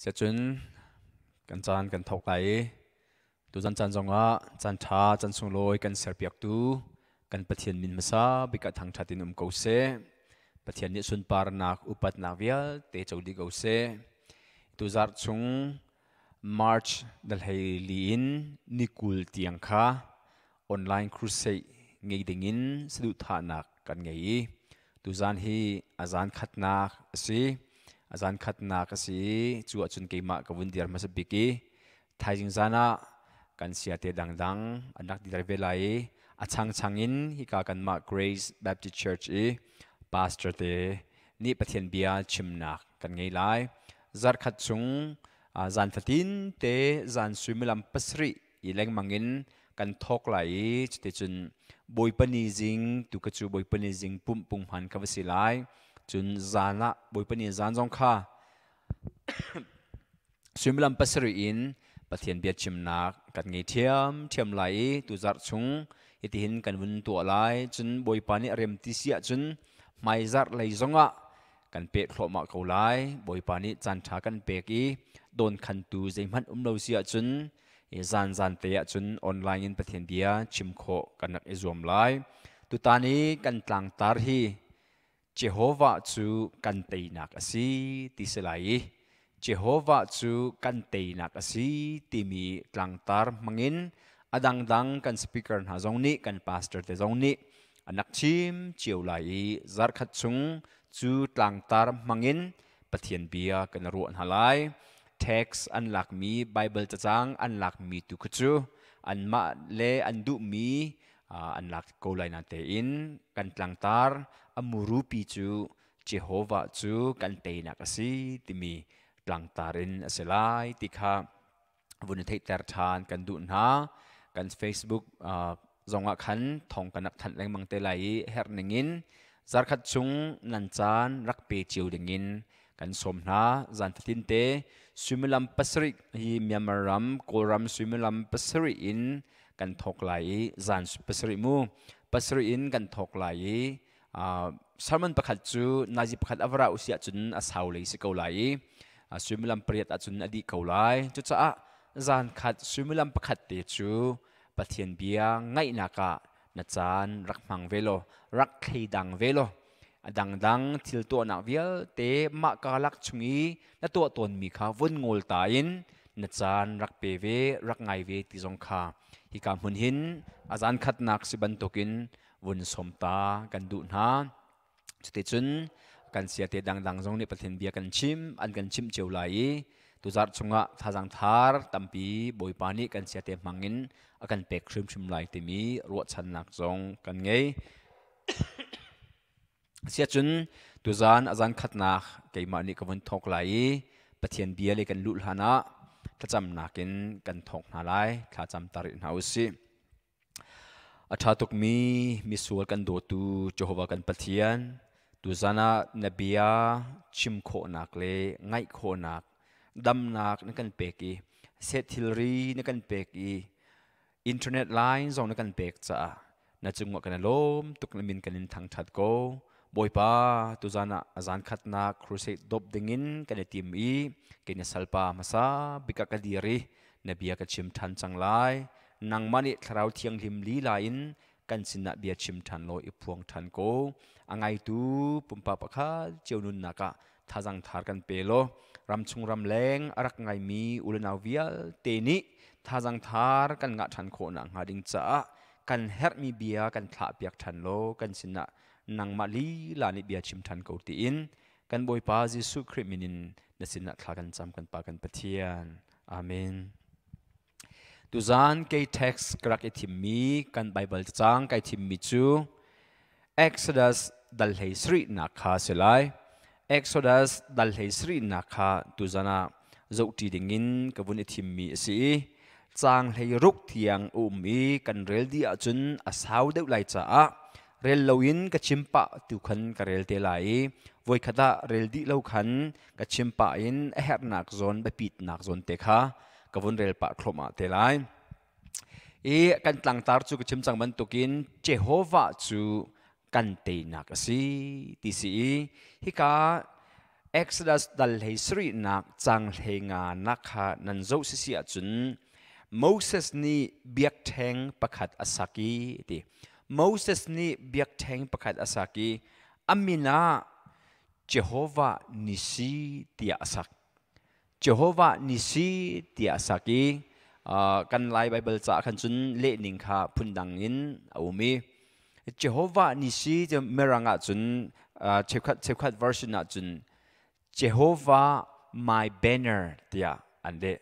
Siacun kan caan kan thawk lai i tuzan caan zongah caan ṭha caan sunglawi kan serpiaktu kan Pathian min hmasa bik ah thangṭhat in um ko seh. Pathian nih sunparnak upatnak vialte co dih ko seh. Tuzarh chung March dal 14 in ni 20 tiang kha online crusade ngei dingin saduhthahnak kan ngei i tuzan hi a zan khatnak a si. A zan khatnak a si i cu ahcun keimah ka vun dir hmasa bik i thaizing zan ah kan siate dangdang an rak dir ve lai i a changchang in hika kanmah Grace Baptist Church i pastor te nih Pathian bia chimnak kan ngei lai. Zarkhat chung zan fatin te zan suimilam 7 i lengmang in kan thawk lai i cuticun Bawipa ni zing tu ka cu Bawipa ni zing pumh punghman kha va si lai. Cun zan ah Bawipa ni zan zong kha suimilam 7 in Pathian bia chimnak kan ngei ṭhiamṭhiam lai i tuzarh chung hitihin kan vun tuah lai. Cun Bawipa nih a rem ti si ahcun hmaizarh lei zongah kan peh thluahmah ko lai. Bawipa nih caan ṭha kan pek i dawnkhantu zeihmanh um lo si ahcun zan zan te ahcun online in Pathian bia chim khawh kan rak i zuam lai. Tutan i kan tlangtar hi Jehovah cu kan teinak a si ti si lai i Jehovah cu kan teinak a si timi tlangtar hmangin a dangdang kan speaker hna zong nih kan pastor te zong nih an rak chim cio lai i zarkhat chung cu tlangtar hmangin Pathian bia kan ruah hna lai. Text an lakmi Bible cacang an lakmi tu kha cu anmah le an duhmi an lak ko lai natein kan tlangtar a murupi cu Jehovah cu kan teinak a si timi tlangtar in a si lai ti kha vun i theihter ṭhan kan duh hna. Kan Facebook zongah khan thong kan rak thanh lengmang te lai i herh ningin zarkhat chung nan caan rak pe cio dingin kan sawm hna. Zan fatin te suimilam 7 hi Myanmar ram Kawlram suimilam 7 in kan thawk lai i zan 7 mu 7 in kan thawk lai i sermon pakhat cu nazi pakhat a va ra usi ahcun a sau lei si ko lai i suimilam 8 ahcun a dih ko lai. Cucaah zan khat suimilam pakhat te cu Pathian bia ngaihnak ah na caan rak hmang ve law rak thleidang ve law a dangdang thil tuahnak vialte mah kalak chung i na tuah tawnmi kha vun ngawl ta in na caan rak pe ve rak ngai ve ti zong kha hika hmun hin a zan khatnak si bantukin vun sawm ta kan duh hna. Cuticun kan siate dangdang zong nih Pathian bia kan chim an kan chimh cio lai i tuzarh chungah thazang thar tampi Bawipa nih kan siate hmangin a kan pek hrimhrim lai timi ruahchannak zong kan ngei. Siacun tuzan a zan khatnak keimah nih ka vun thawk lai i Pathian bia le kan luh hlan ah thlacamnak in kan thawk hna lai. Thlacam ta rih hna usih. A ṭha tukmi misual kan dawtu Jehovah kan Pathian, tuzan ah na bia chim khawhnak le ngaih khawhnak damnak na kan pek i seh thilri na kan pek i internet line zong na kan pek caah na cungah kan i lawm tuk na min kan in thangṭhat ko. Bawipa, tuzan ah a zan khatnak crusade dawp dingin kan i tim i kei na salpa hmasa bik ah ka dir i na bia ka chim ṭhan cang lai. Nangmah nih Thlarau Thianghlim lila in kan sinah bia chim ṭhan law i phuang ṭhan ko. A ngaitu pumpak pakhat cio nunnak ah thazang thar kan pe law ramchung ramleng a rak ngaimi u le nau vialte nih thazang thar kan ngah ṭhan khawh nakhnga ding caah kan herhmi bia kan thlahpiak ṭhan law kan sinah nangmah lila nih bia chim ṭhan ko tiin kan Bawipa Jesuh Khrih min in na sinah thla kan cam, kan Pa kan Pathian. Amen. Tuzan kei text ka rak i thimmi kan Bible cacang kai thimmi cu Exodus dal 17 nak kha si lai. Exodus dal 17 nak kha tuzan ah zohṭi dingin ka vun i thimmi a si i caang 16 tiang a um i kan rel dih ahcun a sau deuh lai caah rel loin ka chim pah tu khan ka rel te lai i voikhat ah rel dih lo khan ka chim pah in a herhnak zawn biapitnak zawn te kha ka vun rel pah thluahmah te lai. I kan tlangtar cu ka chim cang bantukin Jehovah cu kan teinak a si ti si i hika Exodus dal hlei sarihnak cang hlei nga nak kha nan zoh sisi ahcun Moses nih biakṭheng pakhat a sak i ti. Moses nih biakṭheng pakhat a sak i a min ah Jehovah Nisi tiah a sak. Jehovah Nisi tiah a sak i kan Lai Baibal caah khan cun lehning kha phundang in a um i Jehovah Nisi cu Mirang ah cun cheukhat cheukhat version ah cun Jehovah my banner tiah an leh.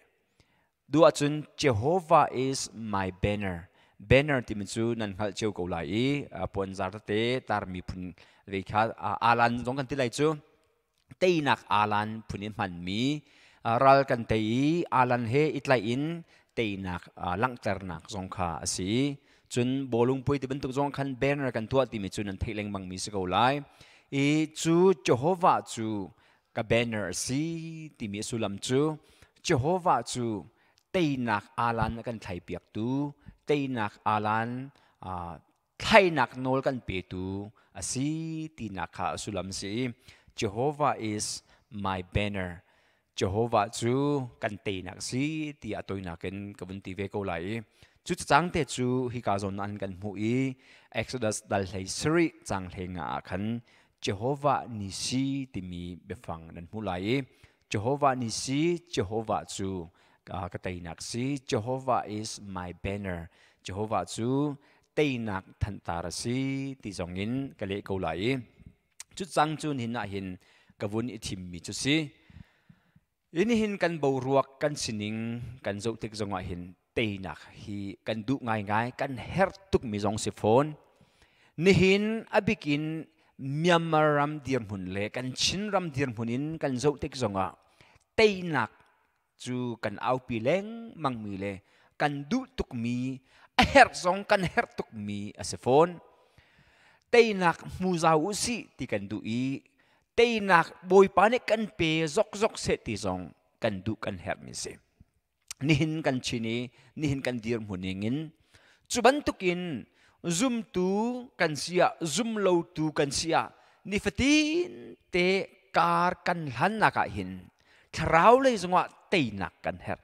Duh ahcun Jehovah is my banner. Banner timi cu nan hngalh cio ko lai i puanzar tete tarmi phun ve kha alan zong kan ti lai cu. Teinak alan phun in hmanmi ral kan tei i alan he i tlaih in teinak langhternak zong kha a si. Cun bawlung puai ti bantuk zong khan banner kan tuah timi cu nan theih lengmang mi si ko lai. I cu Jehovah cu ka banner a si timi a sullam cu Jehovah cu teinak alan a kan thlaipiaktu, teinak alan thlainak nawl kan petu a si tinak kha a sullam a si i Jehovah is my banner. Jehovah cu kan teinak a si tiah a toinak in ka vun ti ve ko lai i cu cacang te cu hika zawn an kan hmuh i Exodus dal hlei sarih cang hlei nga ah khan Jehovah Nisi timi biafang nan hmuh lai i Jehovah Nisi Jehovah cu ka teinak si Jehovah is my banner Jehovah cu teinak thantar a si ti zong in ka leh ko lai i cu cang cu nihin ah hin ka vun i thimmi cu si nihin kan boruak kan sining kan zoh tik zong ah hin teinak hi kan duh ngaingai kan herh tukmi zong si fawn nihin a bikin Myanmar ram dirhmun le kan Chin ram dirhmun in kan zoh tik zongah teinak cu kan aupi lengmangmi le kan duh tukmi a herh zong kan herh tukmi a si fawn. Teinak hmu zau u sih ti kan duh i teinak Bawipa nih kan pe zokzok seh ti zong kan duh kan herhmi si. Nihin kan chin i nihin kan dirhmun ning in cu bantukin zumtu kan si ah zumlotu kan si ah nifatin te kar kan hlannak ah hin thlarau lei zongah teinak kan herh.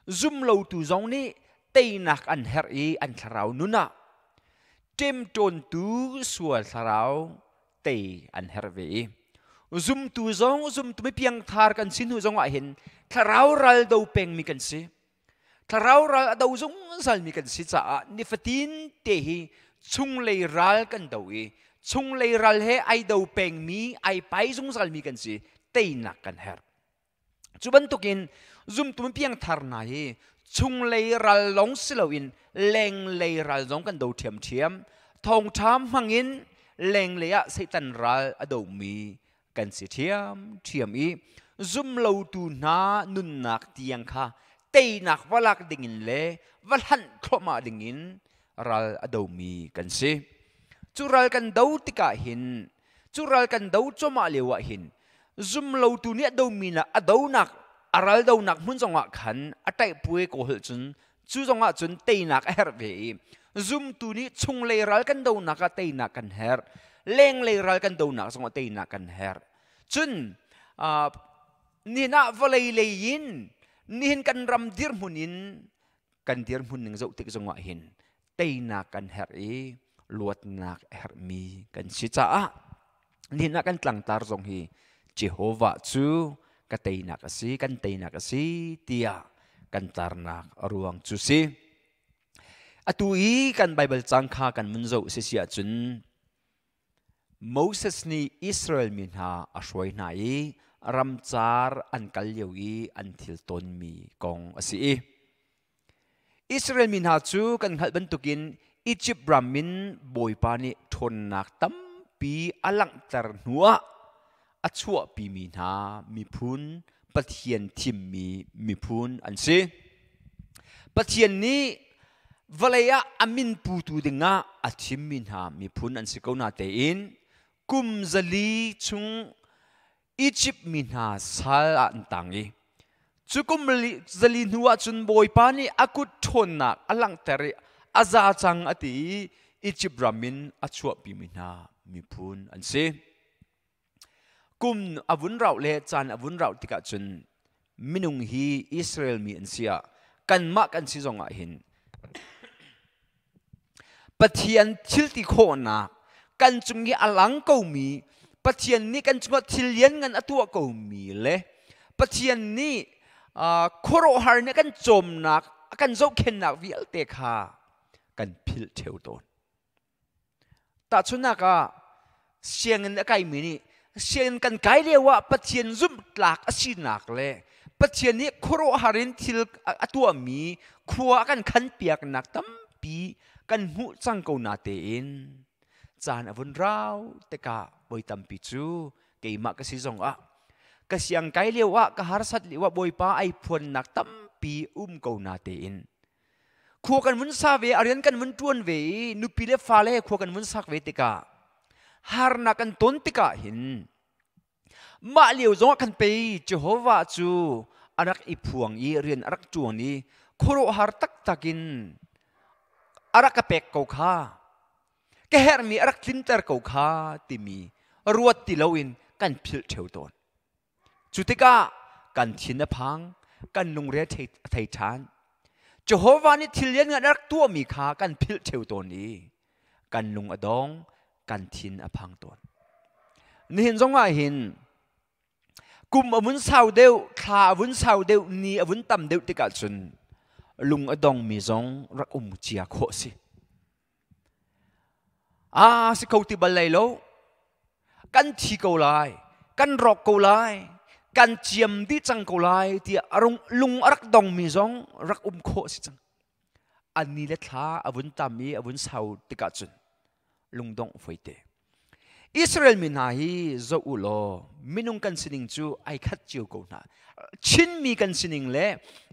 Zumlotu zong nih teinak an herh i an thlarau nun ah ṭemṭawntu sual thlarau tei an herh ve i zumtu zong zumtu mi piangthar kan si hnu zongah hin thlarau ral do pengmi kan si. Thlarau ral a do zungzalmi kan si caah nifatin te hi chunglei ral kan do i chunglei ral he ai do pengmi ai pai zungzalmi kan si teinak kan herh. Cu bantukin zumtu piangthar hna hi chunglei ral lawng si loin lenglei ral zong kan do ṭhiamṭhiam. Thawngṭha hmangin lenglei ah Satan ral a domi kan si ṭhiamṭhiam i zumlotu hna nunnak tiang kha teinak va lak dingin le va hlanh thluahmah dingin ral a domi kan si. Cu ral kan do tikah hin cu ral kan do cuahmah lio ah hin zumlotu nih a domi nak a donak a ral donak hmun zongah khan a ṭaihpuai ko holh cun cu zongah cun teinak a herh ve i zumtu nih chunglei ral kan donak ah teinak kan herh lenglei ral kan donak zongah teinak kan herh cun nihin ah vawlei lei in nihin kan ram dirhmun in kan dirhmun ning zoh tik zongah hin teinak kan herh i luatnak a herhmi kan si caah nihin ah kan tlangtar zong hi Jehovah cu ka teinak a si kan teinak a si tiah kan tarnak a ruang cu si atu i kan Bible cang kha kan mun zoh si si ahcun Moses nih Israel mi hna a hruai hna i ramcar an kal lio i an thil tonmi kong a si i Israel mi hna cu kan hngalh bantukin Izipt ram in Bawipa nih ṭhawnnak tampi a langhter hnuah a chuahpimi hna miphun Pathian thimmi miphun an si. Pathian nih vawlei ah a min putu dingah a thimmi hna miphun an si ko na tein kum 400 chung Izipt mi hna sal ah an tang i cu kum 400 hnu ah cun Bawipa nih a kut ṭhawnnak a langhter i a za cang a ti i Izipt ram in a chuahpimi hna miphun an si. Kum a vun rauh le caan a vun rauh tikah cun minung hi Israel mi an si ah kanmah kan si zong ah hin Pathian thil ti khawhnak kan cung i a lang komi, Pathian nih kan cungah thil lianngan a tuah komi le Pathian nih khuaruahhar nih a kan cawmnak, a kan zohkhennak vialte kha kan philh ṭheo tawn. Tahchunhnak ah, sianginn a kaimi nih sianginn kan kai lio ah Pathian zumhtlak a sinak le Pathian nih khuaruahhar in thil a tuahmi khua a kan khanpiaknak tampi kan hmuh cang ko na tein caan a vun rau tikah voi tampi cu keimah ka si zong ah ka siang kai lio ah ka harsat lio ah Bawipa ai phuannak tampi um ko na tein khua kan vun sa ve, a rian kan vun ṭuan ve i nupi le fale he khua kan vun sak ve tikah harnak kan ton tikah hin mah lio zongah kan pei Jehovah cu a rak i phuang i rian a rak ṭuan i khuaruahhar taktak in a rak ka pek ko kha, ka herhmi a rak tlinter ko kha timi ruat ti loin kan philh ṭheo tawn. Cu tikah kan thin a phang, kan lungre a thei ṭhan. Jehovah nih thil lianngan a rak tuahmi kha kan philh ṭheo tawn i kan lung a dong, kan thin a phang tawn. Nihin zong ah hin kum a vun sau deuh, thla a vun sau deuh, ni a vun tam deuh tikah cun lung a dongmi zong rak um cia khawh si. Ah, si kho ti bal lai lo. Kan thi ko lai, kan rawk ko lai, kan ciam dih cang ko lai tiah lung a rak dongmi zong rak um khawh si cang. An ni le thla a vun tam i a vun sau tikah cun lungdongh foite. Israel mi hna hi zoh u law minung kan sining cu ai khat cio ko hna. Chinmi kan sining le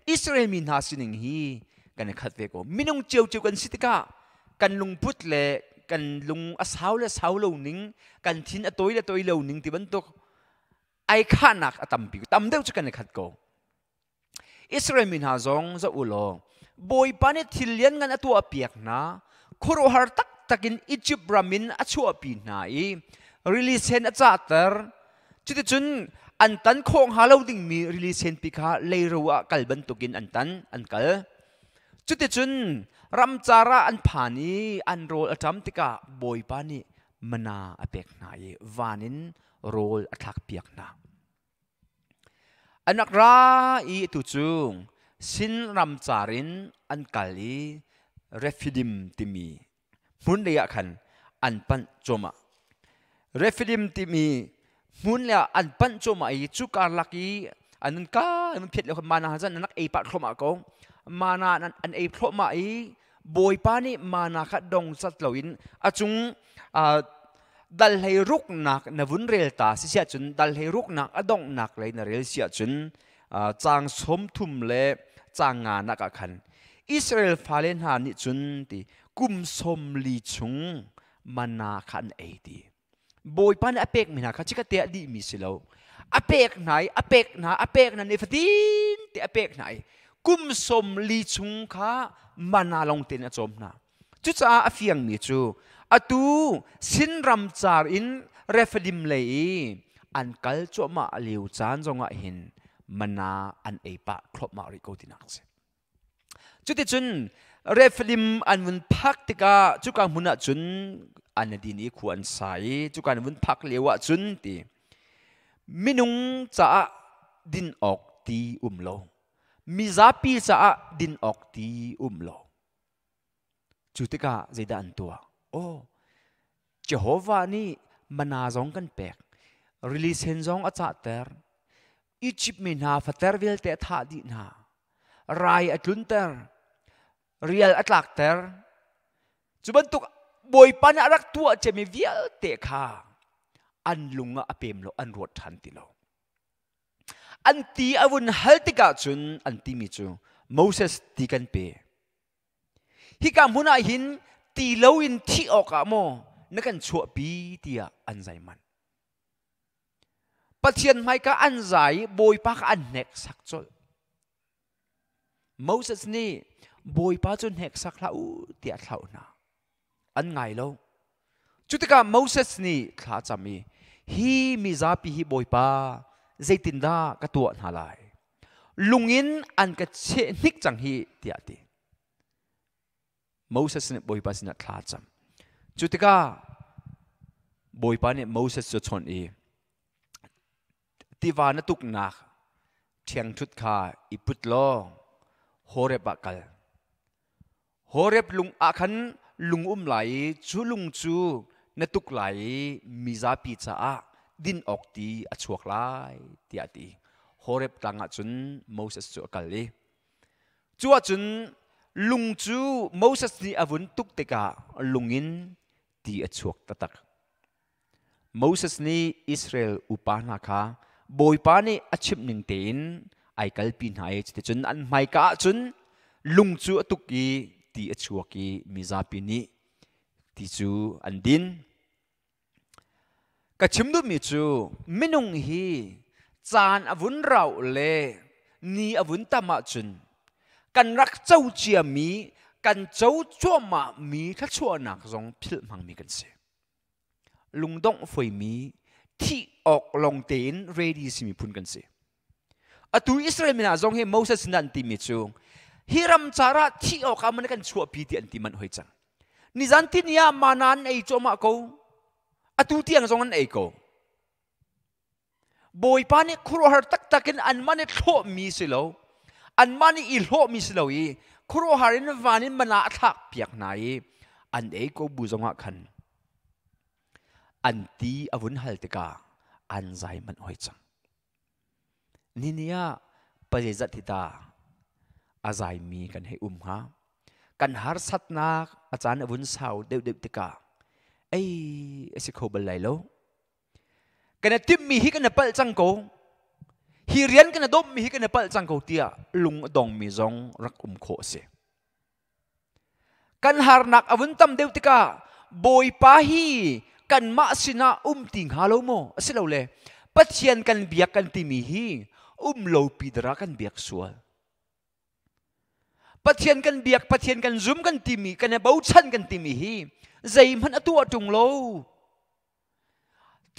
Israel mi hna sining hi kan i khat ve ko. Minung ciocio kan si tikah kan lungput le kan lung a sau le sau lo ning, kan thin a tawi le tawi lo ning ti bantuk ai khahnak a tampi. Tam deuh cu kan i khat ko. Israel mi hna zong zoh u law Bawipa nih thil lianngan a tuahpiak hna, khuaruahhar taktak in Izipt ram in a chuahpi hna i rili sen a cahter. Cuticun an tan khawh hnga lo dingmi rili senpi kha leiro ah kal bantukin an tan, an kal. Cuticun ramcar ah an phan i an rawl a ṭam tikah Bawipa nih mana a pek hna i van in rawl a thlakpiak hna. An rak ra i atu cu Sin ramcar in an kal i Refidim timi hmun lei ah khan an panh cuahmah. Refidim timi hmun lei ah an panh cuahmah i cu karlak i an nun ka an phiat lio khan mana zan an rak ei pah thluahmah ko. Mana an ei thluahmah i Bawipa nih mana kha dong cat loin a cung dal hlei ruknak na vun rel ta si siah cun dal hlei ruknak a donghnak lei na rel siah cun caang 30 le caang nga nak ah khan Israel fale hna nih cun ti kum 40 chung mana kha an ei ti. Bawipa nih a pekmi hna kha chikkhat te ah dihmi si lo, a pek hna i a pek hna, a pek hna, nifatin te a pek hna i kum 40 chung kha mana long tein a cawm hna. Cucaah a fiangmi cu atu Sin ramcar in Rephidim lei i an kal cuahmah lio caan zongah hin mana an ei pah thluahmah rih ko tinak a si. Cuticun Rephidim an vun phak tikah cuka hmun ah cun an din i khua an sa i cuka an vun phak lio ah cun ti minung caah din awk ti um lo, mizapi caah din awk ti um lo. Cu tikah zeidah an tuah? Oh, Jehovah nih mana zong kan pek. Rili sen zong a cahter. Egypt mi hna fater vialte a thah dih hna. Rai a tlunter. Rial a tlakter. Cu bantuk Bawipa nih a rak tuah ciami vialte kha an lung ah a pem lo, an ruat ṭhan ti lo. An ti a vun hal tikah cun an timi cu Moses ti kan pe. Hika hmun ah hin ti loin thih awkah maw na kan chuahpi tiah an zai manh. Pathian hmaika an zai i Bawipa kha an hneksak colh. Moses nih Bawipa cu hneksak hlah u tiah a thlauh hna. An ngai lo. Cu tikah Moses nih thla a cam i, Hi mizapi hi Bawipa zeitindah ka tuah hna lai? Lungin an ka cheh hnik cang hi tiah a ti. Moses nih Bawipa sinah thla a cam. Cu tikah Bawipa nih Moses cu a chawnh i tiva na tuknak ṭhiangṭhut kha i put law Horeb ah kal. Horeb lung ah khan lung um lai i cu lung cu na tuk lai i mizapi caah din awk ti a chuak lai tiah a ti. Horeb tlang ah cun Moses cu a kal i cu ahcun lung cu Moses nih a vun tuk tikah lung in ti a chuak taktak. Moses nih Israel upa hna kha Bawipa nih a chimh ning tein ai kalpi hna i cuticun an hmaika ah cun lung cu a tuk i ti a chuak i mizapi nih ti cu an din. Ka chim duhmi cu minung hi caan a vun rauh le ni a vun tam ahcun kan rak co ciami kan co cuahmahmi thluachuahnak zong philh hmangmi kan si. Lungdongh foimi thih awk lawng tein ready simi phun kan si. Atu Israel mi hna zong hi Moses sin an timi cu hi ram car ah thih awk ah man kan chuahpi ti an ti manh hoi cang. Nizan tini ah mana an ei cuahmah ko. Atu tiang zong an ei ko. Bawipa nih khuaruahhar taktak in anmah nih thlawhmi si lo, anmah nih i hlawhmi si lo i khuaruahhar in van in mana a thlak piak hna i an ei ko bu zongah khan an ti a vun hal tikah an zai manh hoi cang. Nini ah pazeizat hi ta a zaimi kan hei um hnga. Kan harsatnak a caan a vun sau deuhdeuh tikah ei a si kho bal lai lo. Kan i timhmi hi kan i palh cang ko. Hi rian kan i dawmmi hi kan i palh cang ko tiah lung a dongmi zong rak um khawh a si. Kan harnak a vun tam deuh tikah Bawipa hi kanmah sinah um ti hnga lo maw? Asilole Pathian kan biak kan timi hi um lo pi dara kan biak sual. Pathian kan biak, Pathian kan zum kan timi, kan i bochan kan timi hi zeihmanh a tuah ṭung lo.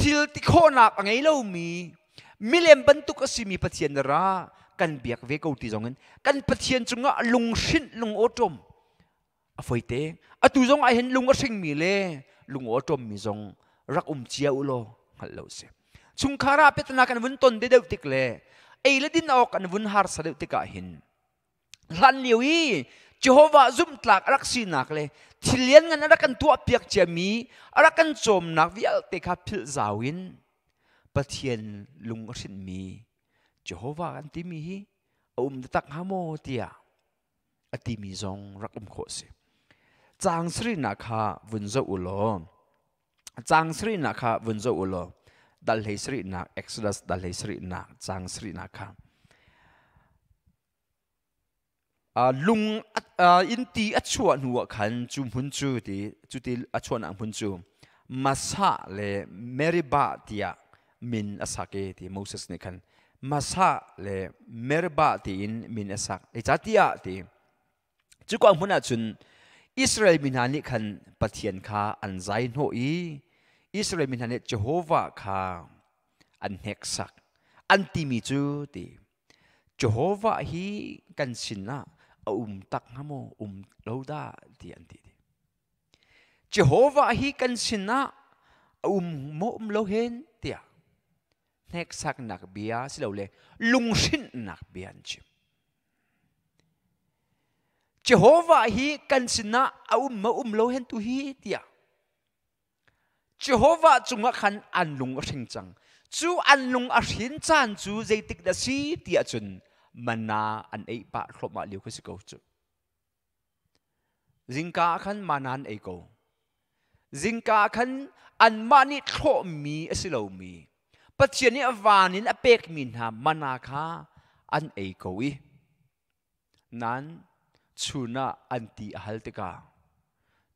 Thil ti khawhnak a ngei lomi milem bantuk a simi Pathian na ra kan biak ve ko ti zongin kan Pathian cungah lunghrinh lungawṭawm a foite. Atu zong ah hin lung a hringmi le lungawṭawmmi zong rak um cia u law hngalh lo si. Chungkhar ah petana kan vun ton deuh tik le ei le din awk kan vun harsa deuh tikah hin hlan lio i Jehovah zumhtlak a rak sinak le thil lianngan a rak kan tuahpiak ciami a rak kan cawmnak vialte kha philh zau in Pathian lung a hrinhmi Jehovah kan timi hi a um taktak hnga maw tiah a timi zong rak um khawh si. Caang sarihnak kha vun zoh u law caang sarihnak kha vun zoh u law dal hlei sarihnak Exodus dal hlei sarihnak caang sarihnak kha lung in ti a chuah hnu ah khan cu hmun cu ti cu ti a chuahnak hmun cu Masa le Meribah tiah min a sak i ti Moses nih khan Masa le Meribah tiin min a sak. Zeicahtiah ti cuka hmun ah cun Israel mi hna nih khan Pathian kha an zai hnawh i Israel mi hna nih Jehovah kha an hneksak. An timi cu ti Jehovah hi kan sinah a um tak hnga maw um lo dah ti an ti. Jehovah hi kan sinah a um maw um lo hen tiah hneksaknak bia silole lunghrinhnak bia an chim. Jehovah hi kan sinah a um maw um lo hen tu hi tiah Jehovah cungah khan an lung a hring cang. Cu an lung a hrin caan cu zeitik dah si ti ahcun mana an ei pah thluahmah lio kha si ko cu. Zingka ah khan mana an ei ko. Zingka ah khan anmah nih thlawhmi a si lomi Pathian nih a van in a pekmi hna mana kha an ei ko i Nain chun ah an ti a hal tikah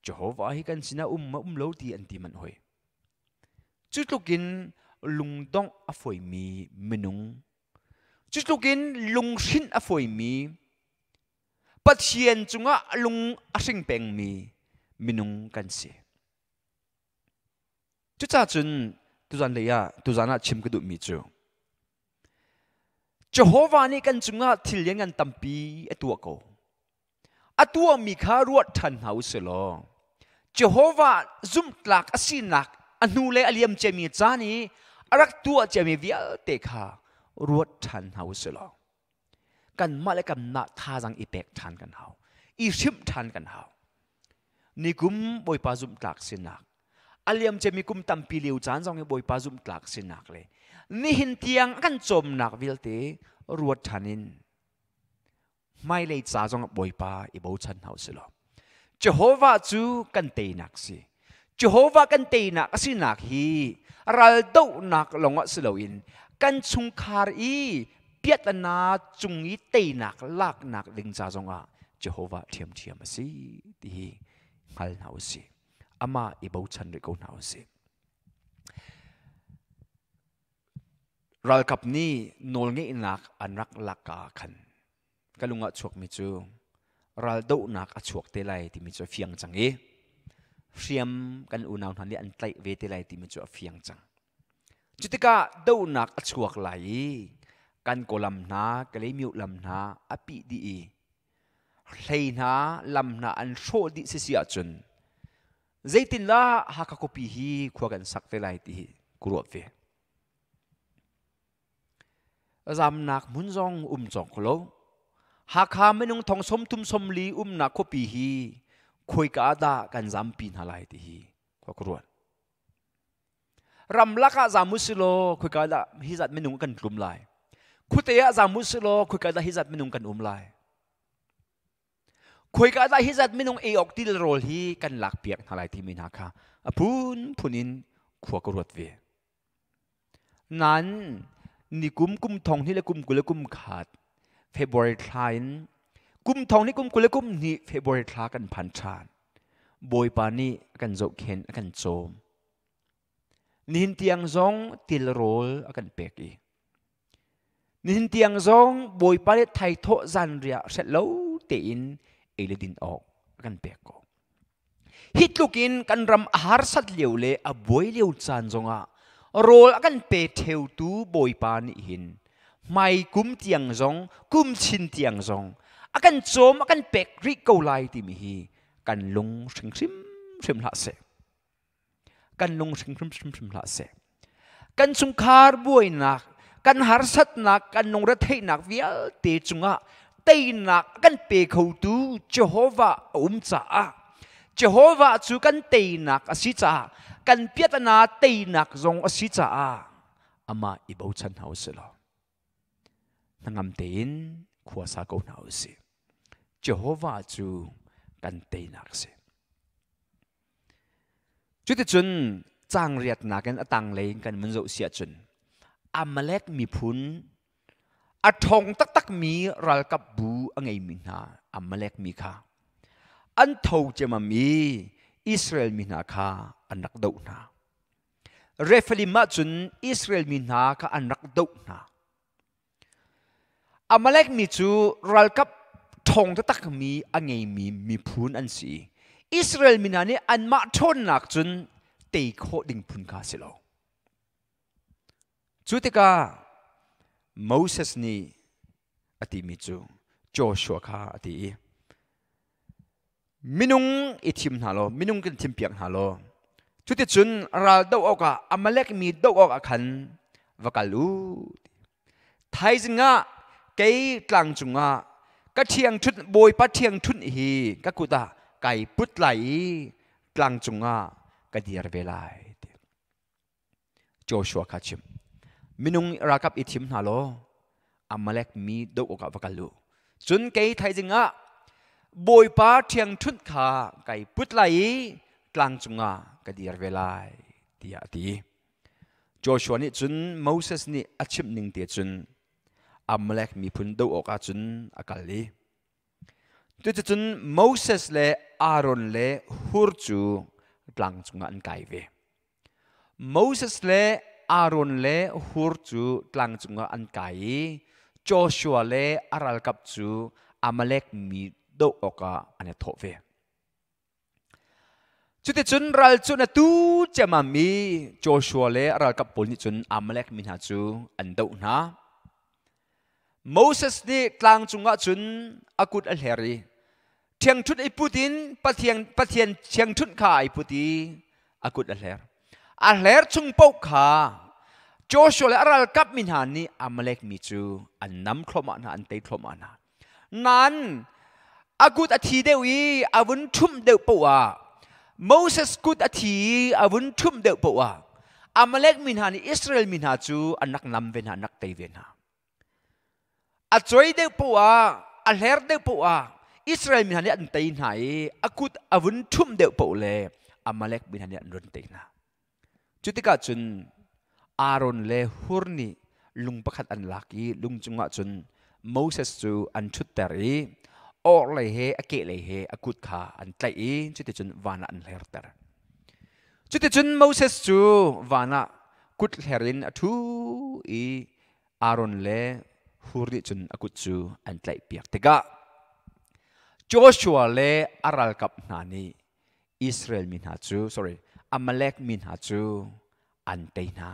Jehovah hi kan sinah um ma um lo ti an ti manh hoi. Cu tlukin lungdongh a fawimi minung, cu tlukin lunghrinh a fawimi, Pathian cungah lung a hring pengmi minung kan si. Cucacun Tuzan lei ah tuzan ah chim ka duhmi cu Jehovah nih kan cungah thil lianngan tampi a tuah ko. A tuahmi kha ruat ṭhan hna u sih law Jehovah zumhtlak a sinak a hnu le a liam ciami caan i a rak tuah ciami vialte kha ruat ṭhan hna u sih law kanmah le kanmah thazaang i pek ṭhan kan hau, i hrimh ṭhan kan hau. Nikum Bawipa zumhtlak sinak, a liam ciami kum tampi lio caan zong i Bawipa zumhtlak sinak le nihin tiang a kan cawmnak vialte ruat ṭhan in hmailei ca zong Bawipa i bochan hna usih law Jehovah cu kan teinak si. Jehovah kan teinak a sinak hi raldohnak lawngah si loin kan chungkhar i piahtana cung i teinak laknak ding ca zongah Jehovah ṭhiamṭhiam a si ti hi hngal hna usih. Amah i bochan rih ko hna usih. Ralkap nih nawlngeihnak an rak lak ka ah khan ka lung ah chuakmi cu raldohnak a chuak te lai timi cu a fiang cang i hriam kan unau hna nih an tlaih ve te lai timi cu a fiang cang. Cutikah dohnak a chuak lai i kan kawlam hna, Kalaymyo lam hna a pih dih i hlei hna, lam hna an hrawh dih sisi ahcun zeitindah Hakha khuapi hi khua kan sak te lai ti hi ka ruah ve. Zamnak hmun zong um cawk lo. Hakha minung thong 30 40 umnak khuapi hi khoika dah kan zampi hna lai ti hi khua ka ruat. Ramlak ah zam usilaw khoika dah hi zat minung kan tlum lai. Khuate ah zam usilaw khoika dah hi zat minung kan um lai. Khoika dah hi zat minung ei awk til rawl hi kan lak piak hna lai timi hna kha a phunphun in khua ka ruat ve. Nain nikum kum thong hnih le kum 20 le kum khat February thla in kum thong hnih kum 20 le kum hnih February thla kan phan ṭhan. Bawipa nih a kan zohkhenh, a kan cawm. Nihin tiang zong tilrawl a kan pek i Nihin tiang zong Bawipa nih thaithawh zanriah hrelh lo tein ei le din awk a kan pek ko. Hi tluk in kan ram a harsat lio le a buai lio caan zongah rawl a kan pe ṭheutu Bawipa nih hin hmai kum tiang zong kum chin tiang zong a kan cawm a kan pek rih ko lai timi hi kan lung hring hrimhrim hlah seh. Kan lung hring hrimhrim hlah seh. Kan chungkhar buainak, kan harsatnak, kan lungretheihnak vialte cungah teinak kan pe khotu Jehovah a um caah Jehovah cu kan teinak a si caah kan piatana teinak zong a si caah amah i bochan hna usih law hnangam tein khua sa ko hna usih. Jehovah cu kan teinak a si. Cuticun caang riatnak in a tanglei in kan vun zoh si ahcun Amalek miphun a ṭhawng taktakmi ralkap bu a ngeimi hna Amalek mi kha an tho ciammam i Israel mi hna kha an rak doh hna. Rephaim ah cun Israel mi hna kha an rak doh hna. Amalek mi cu ralkap ṭhawng taktakmi a ngeimi miphun an si. Israel mi hna nih anmah ṭhawnnak cun tei khawh ding phun kha a si lo. Cu tikah Moses nih a timi cu Joshua kha a ti i, minung i thim hna law, minung kan thimpiak hna law, cuticun ral doh awkah Amalek mi doh awkah khan va kal u. Thaizing ah kei tlang cungah ka ṭhiangṭhunh Bawipa ṭhiangṭhunh hi ka kut ah kai put lai i tlang cungah ka dir ve lai. Joshua kha chim. Minung ralkap i thim hna law Amalek mi doh awkah va kal u. Cun kei thaizing ah Bawipa ṭhiangṭhunh kha kai put lai i tlang cungah ka dir ve lai tiah a ti. Joshua nih cun Moses nih a chimh ning te cun Amalek miphun doh awkah cun a kal i cuticun Moses le Aaron le Hur cu tlang cungah an kai ve. Moses le Aaron le Hur cu tlang cungah an kai i Joshua le a ralkap cu Amalek mi doh awkah an i thawh ve. Cuticun ral cu na tu ciammam i Joshua le a ralkap pawl nih cun Amalek mi hna cu an doh hna. Moses nih tlang cungah cun a kut a hler i ṭhiangṭhunh i put in Pathian Pathian ṭhiangṭhunh kha ai put i a kut a hler. A hler chung paoh kha Joshua le a ralkap mi hna nih Amalek mi cu an nam thluahmah hna, an tei thluahmah hna. Nain a kut a thi deuh i a vun ṭhumh deuh paoh ah Moses kut a thi i a vun ṭhumh deuh paoh ah Amalek mi hna nih Israel mi hna cu an rak nam ve hna, an rak tei ve hna. A cuai deuh paoh ah, a hler deuh paoh ah Israel mi hna nih an tei hna i a kut a vun ṭhumh deuh paoh le Amalek mi hna nih an run tei hna. Cu tikah cun Aaron le Hur nih lung pakhat an lak i lung cungah cun Moses cu an ṭhutter i orhlei he a kehlei he a kut kha an tlaih i cuticun van ah an hlerter. Cuticun Moses cu van ah kut hler in a ṭhu i Aaron le Hur nih cun a kut cu an tlaihpiak tikah Joshua le a ralkap hna nih Israel mi hna cu sorry Amalek mi hna cu an tei hna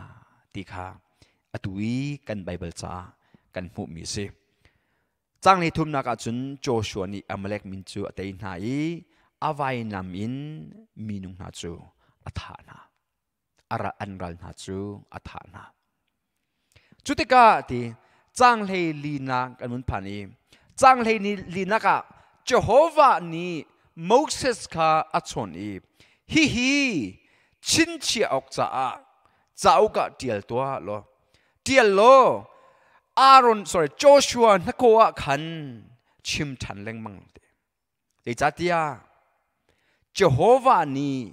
ti kha atu i kan Baibal caah kan hmuhmi a si. Caang li thumnak ah cun Joshua nih Amalek min cu a tei hna i a vainam in minung hna cu a thah hna. An ral hna cu a thah hna. Cu tikah ti caang hlei linak kan vun phan i caang hlei linak ah Jehovah nih Moses kha a chawnh i hihi chinchiah awk caah cauk ah ṭial tuah law ṭial law Aaron sorry Joshua hnakaw ah khan chim ṭhan lengmang te. Zeicahtiah Jehovah nih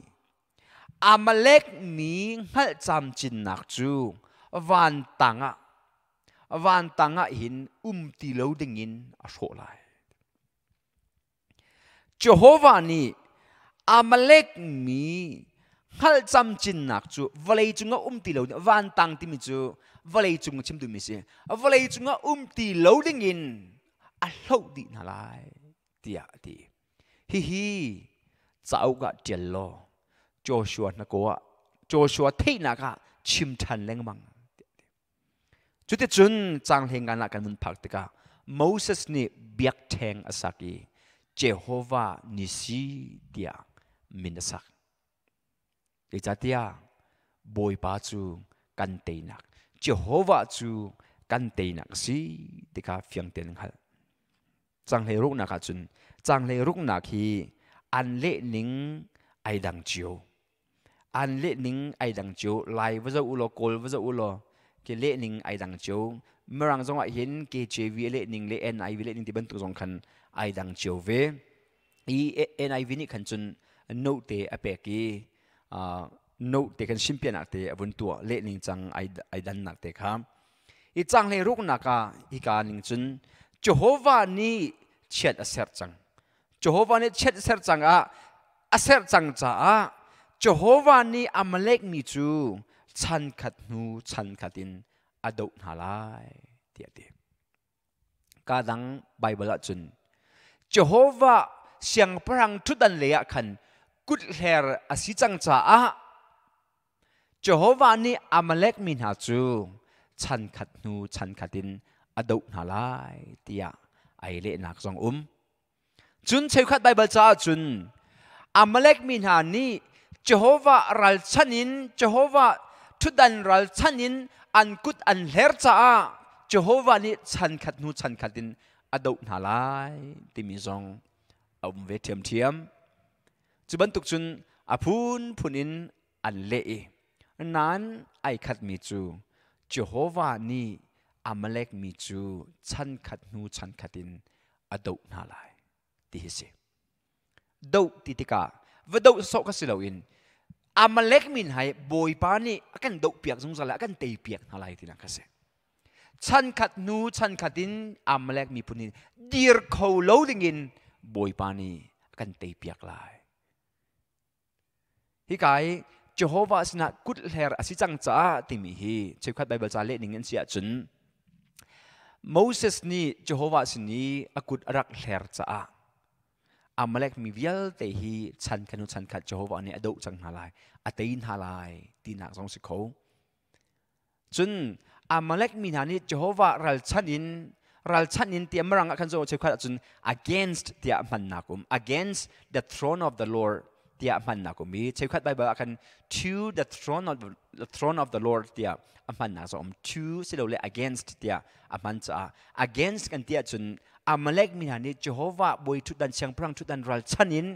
Amalek mi hngalh camcinnak cu van tangah van tangah hin um ti lo dingin a hrawh lai. Jehovah nih Amalek mi hngalh camcinnak cu vawlei cungah um ti lo van tang timi cu vawlei cung chim duhmi si. Vawlei cungah um ti lo dingin a hloh dih hna lai tiah a ti. Hihi cauk ah ṭial law Joshua hnakaw ah Joshua theihnak ah chim ṭhan lengmang. Cuticun caanghlengan ah kan vun phak tikah Moses nih biakṭheng a sak i Jehovah Nisi tiah min a sak. Zeicahtiah Bawipa cu kan teinak, Jehovah cu kan teinak a si ti kha fiang tein hngalh. Canghlei ruknak ahcun canghlei ruknak hi an leh ning ai dang cio. An leh ning ai dang cio. Lai va zoh u law, Kawl va zoh u law, ke leh ning ai dang cio. Mirang zong ah hin KJV leh ning le NIV leh ning ti bantuk zong khan ai dang cio ve. I NIV nih khan cun note te a pek i note te kan simpianak te a vun tuah leh ning cang ai dannak te kha i cang hlei ruknak ah hika ning cun Jehovah nih chiat a serh cang Jehovah nih chiat a serh cang ah a serh cang caah Jehovah nih Amalek mi cu chan khat hnu chan khat in a doh hna lai tiah a ti Ka dang Baibal ahcun Jehovah siangpahrang ṭhutdan lei ah khan kuthler a si cang caah Jehovah nih Amalek mi hna cu chan khat hnu chan khat in a doh hna lai tiah ai lehnak zong um. Cun cheukhat Baibal caah cun Amalek mi hna nih Jehovah ralchan in Jehovah ṭhutdan ralchan in an kut an hler caah Jehovah nih chan khat hnu chan khat in a doh hna lai timi zong a um ve ṭhiamṭhiam. Cu bantuk cun a phunphun in an leh i nain ai khatmi cu Jehovah nih Amalek mi cu chan khat hnu chan khat in a doh hna lai ti hi si. Doh ti tikah va doh sawh kha si loin Amalek min hai Bawipa nih a kan doh piak zungzal a kan tei piak hna lai tinak kha si. Chan khat hnu chan khat in Amalek miphun in dir kho lo dingin Bawipa nih a kan tei piak lai. Hika i Jehovah sinah kut hler a si cang caah timi hi cheukhat Baibal ca leh ning in si ahcun Moses nih Jehovah sin i a kut a rak hler caah Amalek mi vialte hi chan khat hnu chan khat Jehovah nih a doh cang hna lai, a tei hna lai tinak zong si kho. Cun Amalek mi hna nih Jehovah ralchanh in ralchanh in tiah mirang ah khan zoh cheukhat ahcun against tiah hmannak um against the throne of the Lord tiah hmannak um i cheukhat Bible ah khan to the throne of the throne of the Lord tiah a hmannak zong um to silole against tiah a hman caah against kan ti ahcun Amalek mi hna nih Jehovah bawi ṭhutdan siangpahrang ṭhutdan ralchan in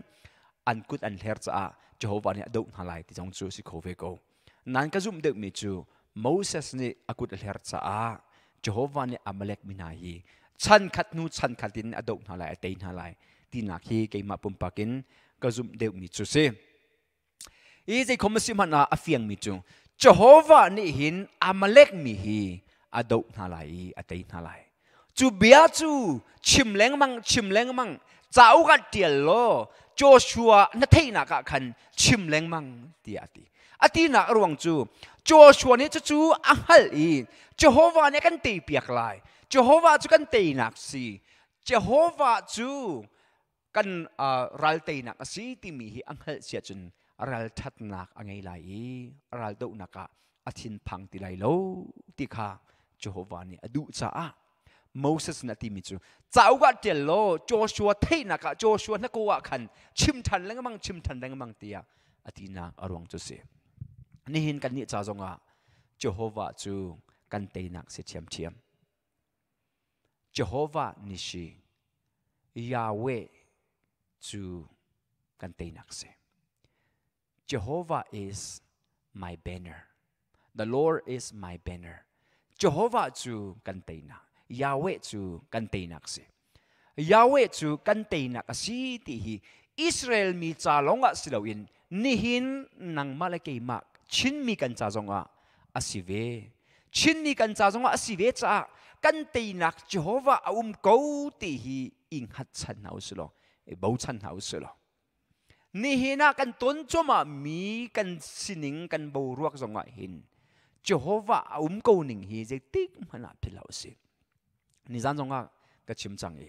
an kut an hler caah Jehovah nih a doh hna lai ti zong cu si kho ve ko. Nan ka zumh deuhmi cu Moses nih a kut a hler caah Jehovah nih Amalek mi hna hi chan khat hnu chan khat in a doh hna lai, a tei hna lai tinak hi keimah pumpak in ka zumh deuhmi cu si. I zeikhom a si hmanh ah a fiangmi cu Jehovah nih hin Amalek mi hi a doh hna lai i a tei hna lai. Cu bia cu chim lengmang chim lengmang cauk ah ṭial law Joshua na theihnak ah khan chim lengmang tiah a ti. A tinak a ruang cu Joshua nih cucu a hngalh i Jehovah nih a kan teipiak lai. Jehovah cu kan teinak si. Jehovah cu kan ral teinak a si timi hi a hngalh sia cun ralṭhatnak a ngei lai i raldohnak ah a thinphang ti lai lo ti kha Jehovah nih a duh caah Moses nih a timi cu cauk ah ṭial law Joshua theihnak ah Joshua hnakaw ah khan chim ṭhan lengmang chim ṭhan lengmang tiah a tinak a ruang cu si. Nihin kannih ca zongah Jehovah cu kan teinak si ṭhiamṭhiam. Jehovah Nishi, Yahweh cu kan teinak si. Jehovah is my banner. The Lord is my banner. Jehovah cu kan teinak. Yahweh cu kan teinak si. Yahweh cu kan teinak a si ti hi Israel mi ca lawngah si loin nihin nangmah le keimah Chinmi kan ca zongah a si ve. Chinmi kan ca zongah a si ve caah kan teinak Jehovah a um ko ti hi i hngatchan hna usih law, i bochan hna usih law. Nihin ah kan ton cuahmah mi kan sining kan boruak zongah hin Jehovah a um ko ning hi zeitik hmanh ah philh hlah usih. Nizan zongah ka chim cang i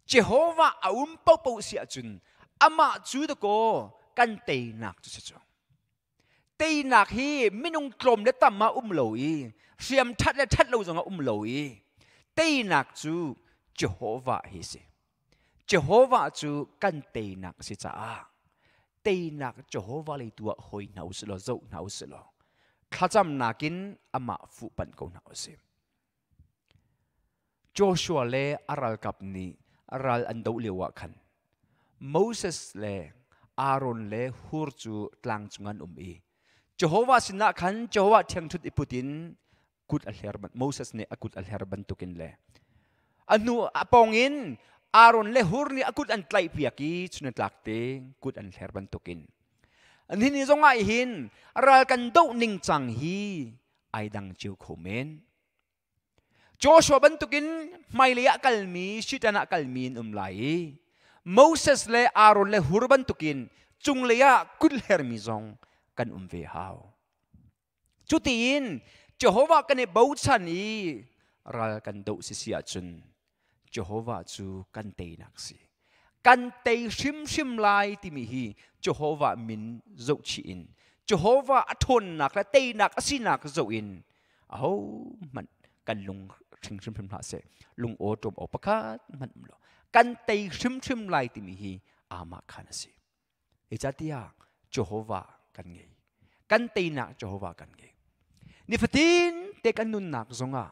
Jehovah a um paohpaoh si ahcun amah cu dakaw kan teinak cu si cu. Teinak hi minung tlawm le tam ah um lo i hriam ṭhat le ṭhat lo zongah um lo i teinak cu Jehovah hi si. Jehovah cu kan teinak a si caah teinak Jehovah lei tu ah hoi hna usih law zoh hna usih law thlacamnak in amah fuhpanh ko hna usih. Joshua le a ralkap nih ral an doh lio ah khan Moses le Aaron le Hur cu tlang cung an um i Jehovah sinah khan Jehovah ṭhiangṭhunh i put in kut a hler Moses nih a kut a hler bantukin le a hnu a pawng in Aaron le Hur nih a kut an tlaihpiak i chun tlak te kut an hler bantukin nihin zong ah hin ral kan doh ning cang hi ai dang cio kho men. Joshua bantukin hmailei ah kalmi, Shitan ah kalmi in um lai i Moses le Aaron le Hur bantukin cunglei ah kulhhermi zong kan um ve hau. Cutiin Jehovah kan i bochan i ral kan doh sisi ahcun Jehovah cu kan teinak si. Kan tei hrimhrim lai timi hi Jehovah min zohchih in Jehovah a ṭhawnnak le teinak a sinak zoh in ahohmanh kan lung hring hrimhrim hlah seh. Lung aw ṭawm awk pakhat hmanh um lo. Kan tei hrimhrim lai timi hi amah khan a si. Zeicahtiah Jehovah kan ngei. Kan teinak Jehovah kan ngei. Nifatin te kan nunnak zongah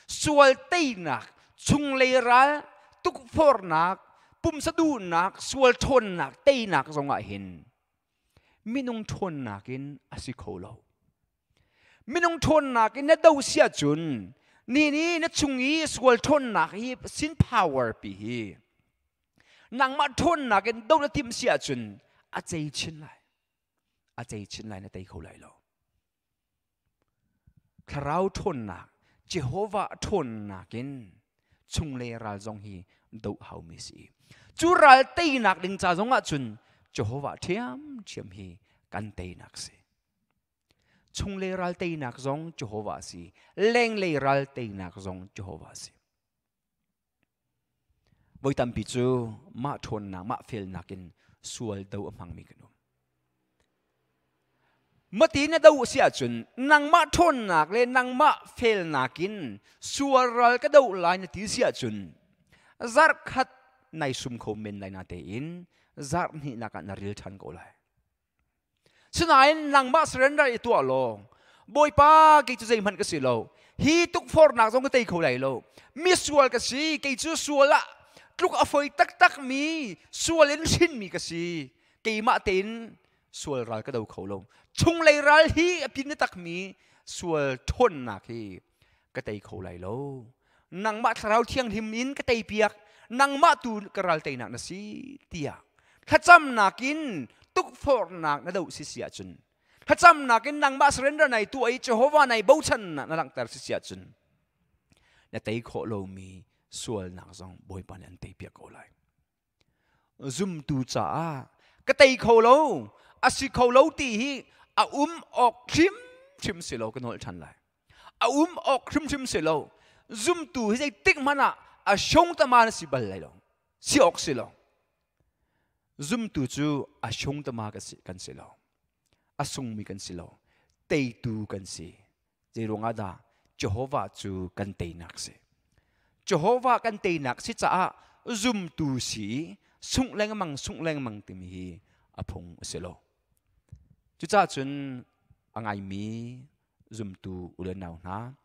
sual teinak, chunglei ral, tukforhnak, pumsa duhnak, sual ṭhawnnak teinak zongah hin minung ṭhawnnak in a si kho lo. Minung ṭhawnnak in na do si ahcun ni nih na chung i sual ṭhawnnak hi sin power pi hi nangmah ṭhawnnak in do na timh si ahcun a cei chin lai a cei chin lai na tei kho lai lo thlarau ṭhawnnak Jehovah ṭhawnnak in chunglei ral zong hi doh haumi si cu ral teinak ding ca zong ah cun Jehovah ṭhiamṭhiam hi kan teinak si chunglei ral teinak zong Jehovah si lenglei ral teinak zong Jehovah si. Voi tampi cu mah ṭhawnnak, mah felnak in sual do a hmangmi kan um. Mati na do a si ahcun nangmah ṭhawnnak le nangmah felnak in sual ral ka doh lai na ti si ahcun zarh khat nai sum kho men lai na tein zarh hnihnak ah na ril ṭhan ko lai. Sinain nangmah surrender i tuah law Bawipa kei cu zeihmanh ka si lo hi tukforhnak zong ka tei kho lai lo misual ka si kei cu sual ah tluk a foi taktak mi sual in hrinmi ka si keimah tein sual ral ka do kho lo chunglei ral hi a pin takmi sual ṭhawnnak hi ka tei kho lai lo nangmah thlarau thianghlim in ka tei piak nangmah tu ka ral teinak na si tiah thlacamnak in tukforhnak na doh si si ahcun thlacamnak in nangmah surrender nai tuah i Jehovah nai bochan na langhter si si ahcun na tei khawh lomi sualnak zong Bawipa nih an tei piak ko lai Zumtu caah ka tei kho lo, a si kho lo ti hi a um awk hrimhrim si lo ka nolh ṭhan lai. A um awk hrimhrim si lo. Zumtu hi zeitik hmanh ah a shung tama na si bal lai lo. Si awk si lo. Zumtu cu a shung tama kan si lo. A sungmi kan si lo. Teitu kan si. Zeiruangah dah Jehovah cu kan teinak si. Jehovah kan teinak si caah zumtu si sungh lengmang sungh lengmang timi hi a phung a si lo. Cucaah cun a ngaimi zumtu u le nau hna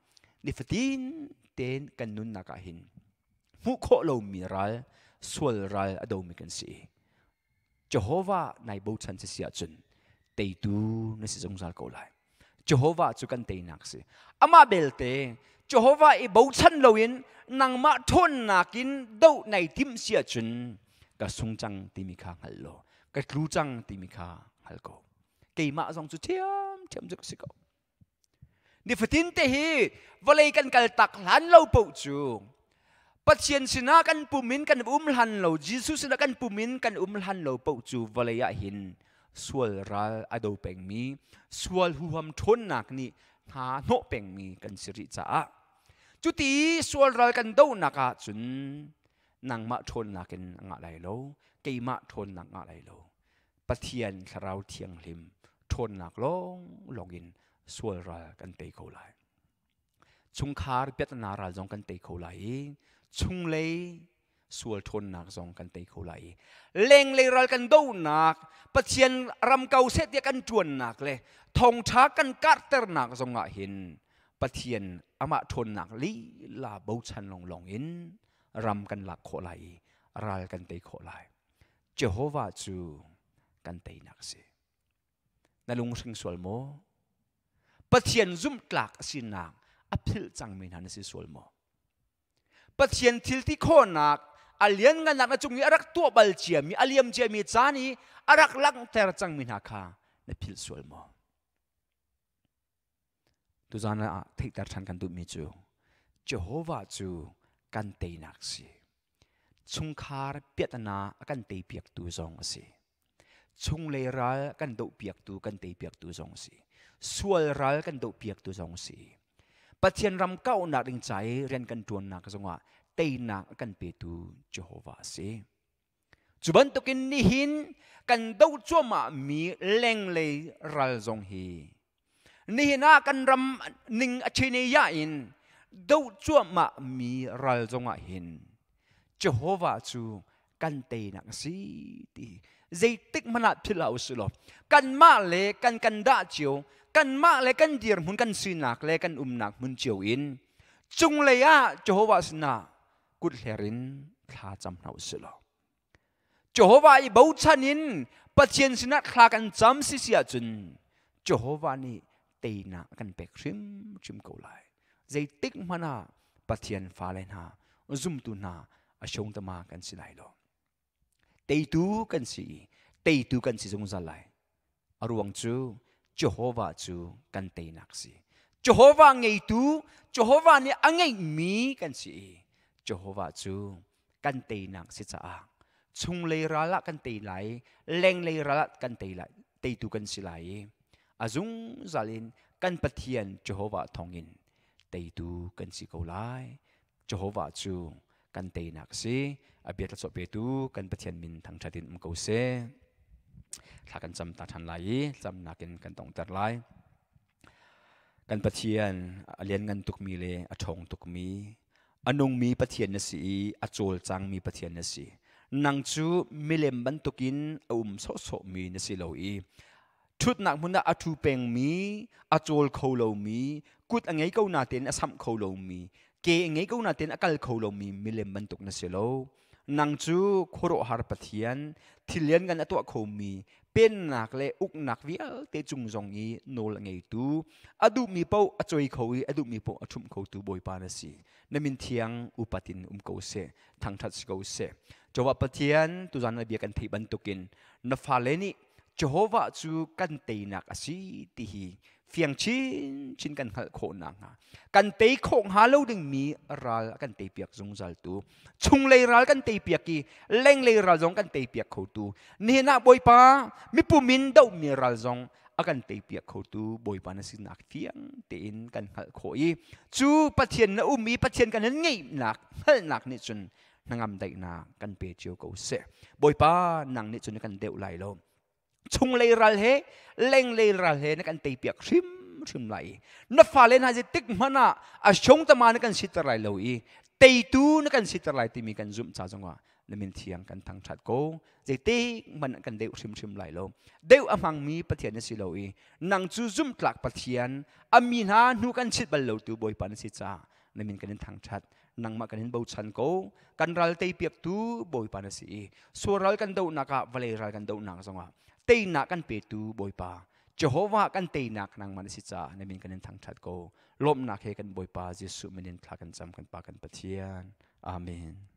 nifatin tein kan nunnak ah hin hmuh khawh lomi ral sual ral a domi kan si. Jehovah nai bochan si si ahcun teitu na si zungzal ko lai. Jehovah cu kan teinak si. Amah belte Jehovah i bochan loin nangmah ṭhawnnak in doh nai timh si ahcun ka sung cang timi kha hngal law ka tlu cang timi kha hngal ko. Keimah zong cu ṭhiamṭhiam cu ka si ko. Nifatin te hi vawlei kan kal tak hlan lo paoh cu Pathian sinah kan pum in kan um hlan lo, Jesuh sinah kan pum in kan um hlan lo paoh cu vawlei ah hin sual ral a do pengmi, sual huham ṭhawnnak nih hna hnawh pengmi kan si rih caah cuti sual ral kan dohnak ah cun nangmah ṭhawnnak in a ngah lai lo, keimah ṭhawnnak ngah lai lo. Pathian Thlarau Thianghlim ṭhawnnak lawnglawng in sual ral kan tei kho lai. Chungkhar piatana ral zong kan tei kho lai i chunglei sual ṭhawnnak zong kan tei kho lai i lenglei ral kan dohnak Pathian ram ko seh tiah kan ṭuannak le thawngṭha kan karhternak zong ah hin Pathian amah ṭhawnnak lila bochan lawnglawng in ram kan lak khawh lai i ral kan tei khawh lai. Jehovah cu kan teinak a si. Na lunghring sual maw? Pathian zumhtlak a sinak a philh cangmi hna na si sual maw? Pathian thil ti khawhnak a lianngannak na cung i a rak tuah bal ciami a liam ciami caan i a rak langhter cangmi hna kha na philh sual maw? Tuzan ah theihter ṭhan kan duhmi cu Jehovah cu kan teinak si. Chungkhar piahtana a kan teipiaktu zong a si. Chunglei ral kan dohpiaktu kan teipiaktu zong a si. Sual ral kan dohpiaktu zong a si. Pathian ram kauhnak ding ca i rian kan ṭuannak zongah teinak a kan petu Jehovah a si. Cu bantukin nihin kan doh cuahmahmi lenglei ral zong hi nihin ah kan ram ning a chene ya in doh cuahmahmi ral zongah hin Jehovah cu kan teinak a si ti zeitik hmanh ah philh hlah usih law kanmah le kan kan dah cio kanmah le kan dirhmun kan sinak le kan umnak hmun cio in cunglei ah Jehovah sinah kut hler in thla cam hna usih law Jehovah i bochan in Pathian sinah thla kan cam si si ahcun Jehovah nih teinak a kan pek hrimhrim ko lai. Zeitik hmanh ah Pathian fale hna zumtu hna a shong tama kan si lai lo. Teitu kan si i teitu kan si zungzal lai. A ruang cu Jehovah cu kan teinak si. Jehovah ngeitu, Jehovah nih a ngeihmi kan si i Jehovah cu kan teinak si caah chunglei ral ah kan tei lai, lenglei ral ah kan tei lai, teitu kan si lai i a zungzal in kan Pathian Jehovah thawngin teitu kan si ko lai. Jehovah cu Kan teinak si. A bia tlachuah petu kan Pathian min thangṭhat in um ko seh. Thla kan cam ta ṭhan lai i camnak in kan tongter lai. Kan Pathian a lianngan tukmi le a ṭhawng tukmi, a nungmi Pathian na si i a cawlcangmi Pathian na si. Nang cu milem bantukin a um sawhsawhmi na si lo i ṭhutnak hmun ah a ṭhu pengmi, a cawl kho lomi, kut a ngei ko natein a samh kho lomi, ke a ngei ko natein a kal kho lomi milem bantuk na si lo. Nang cu khuaruahhar Pathian, thil lianngan a tuah khomi, pennak le uknak vialte cung zong i nawl a ngeitu, a duhmi paoh a choi kho i a duhmi paoh a ṭhumh khotu Bawipa na si. Na min thiang upat in um ko seh, thangṭhat si ko seh. Jehovah Pathian, tuzan na bia kan theih bantukin na fale nih Jehovah cu kan teinak a si ti hi fiang chinchin kan hngalh khawh nakhnga kan tei khawh hnga lo dingmi ral a kan teipiak zungzaltu, chunglei ral kan teipiak i lenglei ral zong kan teipiak khotu, nihin ah Bawipa mipum in dohmi ral zong a kan teipiak khotu Bawipa na sinak fiang tein kan hngalh khawh i cu Pathian na um i Pathian kan in ngeihnak hngalhnak nih cun hnangam daihnak kan pe cio ko seh. Bawipa, nang nih cun na kan deuh lai lo. Chunglei ral he lenglei ral he na kan teipiak hrimhrim lai. Na fale hna zeitik hmanh ah a siong tama na kan siter lai lo i teitu na kan siter lai timi kan zumh ca zongah na min thiang kan thangṭhat ko. Zeitik hmanh kan deuh hrimhrim lai lo. Deuh a hmangmi Pathian na si lo i nang cu zumhtlak Pathian, a mi hna hnu kan chit bal lo tu Bawipa na si caah na min kan in thangṭhat. Nangmah kan in bochan ko. Kan ral teipiaktu Bawipa na si i sual ral kan dohnak ah, vawlei ral kan dohnak zongah teinak kan petu Bawipa Jehovah, kan teinak nangmah na si caah na min kan in thangṭhat ko. Lawmhnak he kan Bawipa Jesuh min in thla kan cam, kan Pa kan Pathian. Amen.